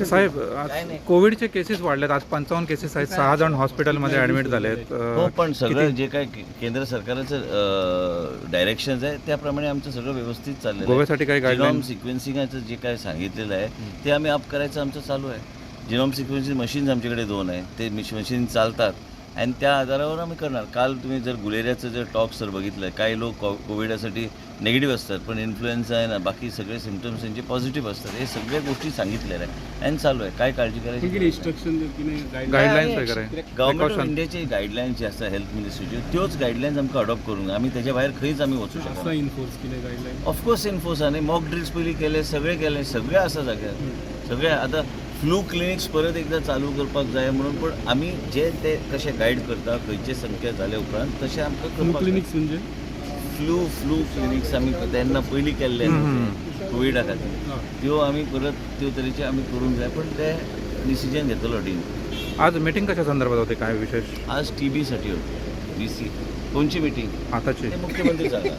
साहेब, आज कोविडचे केसेस वाढलेत. आज 55 केसेस आहेत, सहा जण हॉस्पिटलमध्ये ॲडमिट झाले आहेत. हो, पण सगळं जे काय केंद्र सरकारचं डायरेक्शन्स आहे, त्याप्रमाणे आमचं सगळं व्यवस्थित चाललेलं आहे. गोव्यासाठी काही जिनॉम गाईडलाईन? सिक्वेन्सिंगाचं जे काय सांगितलेलं आहे ते आम्ही अप करायचं आमचं चालू आहे. जिनॉम सिक्वेन्सिंग मशीन्स आमच्याकडे दोन आहे, ते मशीन चालतात आणि त्या आधारावर आम्ही करणार. काल तुम्ही जर गुलेरियाचं जर टॉक सर बघितलं, काही लोक कोविडासाठी निगेटिव्ह असतात, पण इन्फ्लुएन्झा आहे ना, बाकी सगळे सिमटम्स त्यांचे पॉझिटिव्ह असतात. हे सगळ्या गोष्टी सांगितलेल्या आहे आणि चालू आहे. काय काळजी करायची गरज नाही. इन्स्ट्रक्शन की नाही? गाईडलाईन्स वगैरे? Government of Precaution. इंडियाचे गायडलायन्स जे आसा हेल्थ मिनिस्ट्रीच्यो, त्योच गायडलायन्स आमकां अडॉप्ट करूंक जाय. आमी तेच्या भायर खंयच आमी वचूं शकना. इन्फोर्स केले गायडलायन? Of course enforce. आनी मॉक ड्रिल्स पयलीं केले, सगळे केले, सगळे आसा जाग्यार सगळे. आतां फ्लू क्लिनिक्स परत एकदां चालू करपाक जाय म्हणून, पण आमी जे ते कशे गायड करता, खंयचे संख्या जाले उपरांत तशें आमकां फ्लू करपाक जाय. क्लिनिक्स म्हणजे? फ्लू फ्लू क्लिनिक्स आमी तेन्ना पयलीं केल्ले कोविडा खातीर, त्यो आमी परत त्यो तरेचे आमी करूंक जाय, पण ते डिसिजन घेतलो डीन. आज मीटिंग कशा संदर्भात होते, काय विशेष? आज टी बीसाठी होती. बी सी कोणची मिटिंग? आताची. ते मुख्यमंत्री जागा.